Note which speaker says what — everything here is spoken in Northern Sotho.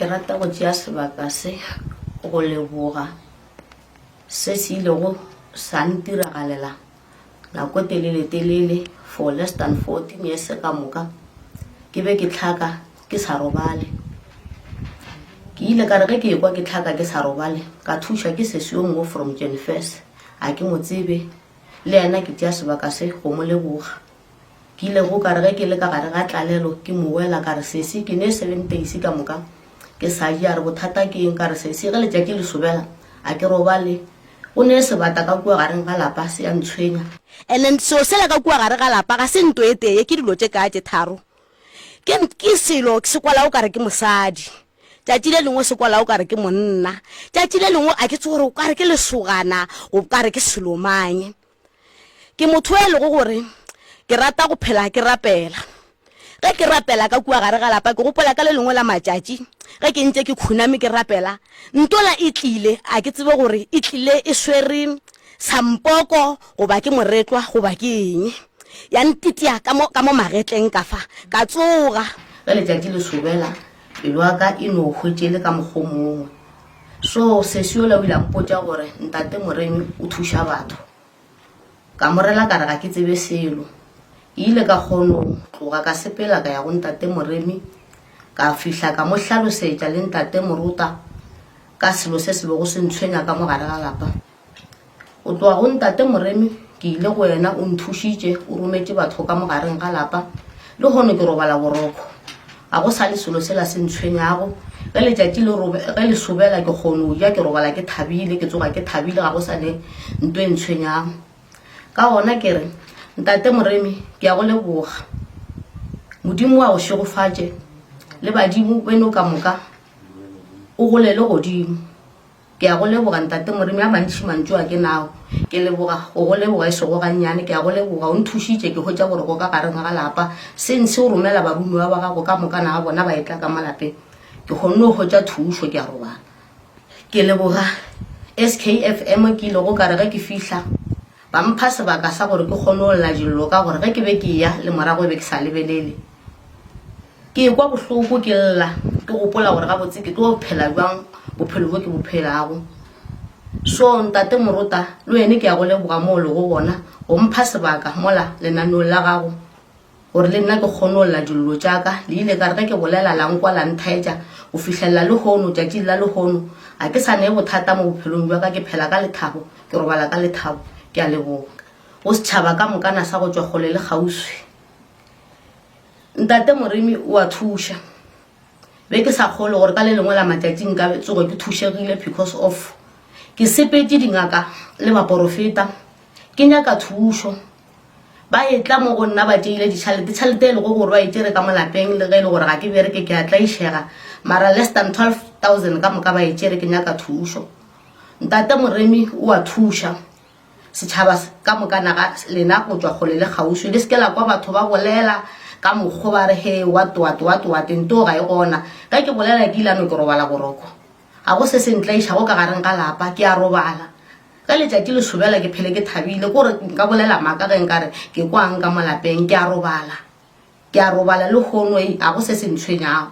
Speaker 1: Ke rata go tšea sebaka se go leboga se se ilego sa ntiragalela nako e telele-telele for less than 14 years ka moka ke be ke hlaka ke sa robale. Ke ile ka re ge ke ekwa ke hlaka ke sa robale ka thušwa ke sesi yo mongwe from Jenfes, a ke mo tsebe le yena ke tšea sebaka se go mo leboga. Ke ile go ka re ge ke le ka gare ga tlalelo ke mo wela ka re sesi ke ne seven days ka moka ke sa je a re bothata ke eng ka re sesi ge letšatši le sobela a ke robale go ne sebata ka kua gareng ga lapa se a ntshwenya.
Speaker 2: And then selo sela ka kua gare ga lapa ga se nto e tee ke dilo tše kaa tše tharo ke ke selo se kwala o ka re ke mosadi tšatši le lengwe se kwala o ka re ke monna tšatši le lengwe a ke tsebe gore o ka re ke lesogana o ka re ke selo mang. Ke motho e lego gore ke rata go phela ke rapela. Ge ke rapela ka kua gare ga lapa, ke gopola ka le lengwe la matšatši ge ke ntše ke khuname ke rapela, ntola e tlile, a ke tsebe gore e tlile e swere sampoko goba ke moretlwa goba ke eng, ya ntitia ka mo, ka mo magetleng ka fa, ka tsoga.
Speaker 1: Ge letšatši le sobela, pelo ya ka e no hwetše e le ka mokgwa o mongwe. So sesi yola o ile a mpotša gore ntate Moremi o thuša batho. Ka mo rela ka re ga ke tsebe selo. Ke ile ka kgono tloga ka sepela ka ya go ntate Moremi ka fihla ka mo hlalosetša le ntate Morota ka selo se se bego se ntshwenya ka mo gare ga lapa. Go tloga go ntate Moremi ke ile go yena o nthušitše o rometše batho ka mo gareng ga lapa. Lehono ke robala boroko ga go sa le selo sela se ntshwenyago. Ge letšatši le robe ge le sobela ke kgono ja ke robala ke thabile ke tsoga ke thabile ga go sa ne nto e ntshwenyago. Ka gona ke re ntate Moremi ke a go leboga. Modimo a go šegofatše le badimo beno ka moka o golele godimo. Ke a go leboga, Ntate Moremi, a mantši mantšu a ke nago. Ke leboga go go leboga e sego gannyane. Ke a go leboga, o nthušitše ke hwetša boroko ka gareng ga lapa. Since o romela baromiwa ba gago ka moka na bona ba etla ka mo lapeng, ke kgonne go hwetša thušo, ke a robala. Ke leboga SKFM ke ilego ka re ge ke fihla ba mpha sebaka sa gore ke kgone go lla dillo ka gore ge ke be ke eya le morago e be ke sa lebelele. Ke ekwa bohloko ke lla, ke gopola gore gabotse ke tlo phela bjang bophelo bjo ke bo phelago. So ntate Morota le wene ke a go leboga mo o lego gona go mpha sebaka mola lenaneong la gago gore le nna ke kgone go lla dillo tša ka. Le ile ka re ge ke bolela la nkwa la nthaetša go fihlelela lehono, tšatšing la lehono ga ke sa ne bothata mo bophelong bja ka, ke phela ka lethabo, ke robala ka lethabo. Ke a leboga go setšhaba ka mokana sa go tšwa kgole le kgauswi. Ntate Moremi o a thuša. Be ke sa kgolwe gore ka le lengwe la matšatši nka tsoge ke thušegile because of ke sepetše dingaka le baporofeta ke nyaka thušo. Ba etla mo go nna ba tšeile ditšhelete, tšhelete e lego gore ba e tšere ka mo lapeng le ge e le gore ga ke bereke ke a tlaišega mara less than 12,000 ka moka ba e tšere ke nyaka thušo. Ntate Moremi o a thuša. Setšhaba ka moka naga lena go tšwa kgole le kgauswi, le se ke la kwa batho ba bolela ka mokgo ba re, Hee, what, what, what, what, ntoo ga e gona. Ge ke bolela ke ile no ke robala boroko. Ga go se se ntlaišago ka gareng ga lapa, ke a robala. Ge letšatši le sobela ke phele ke thabile, ke gore nka bolela maaka ge nka re ke kwang ka mo lapeng, ke a robala. Ke a robala lehono, ga go se se ntshwenyago.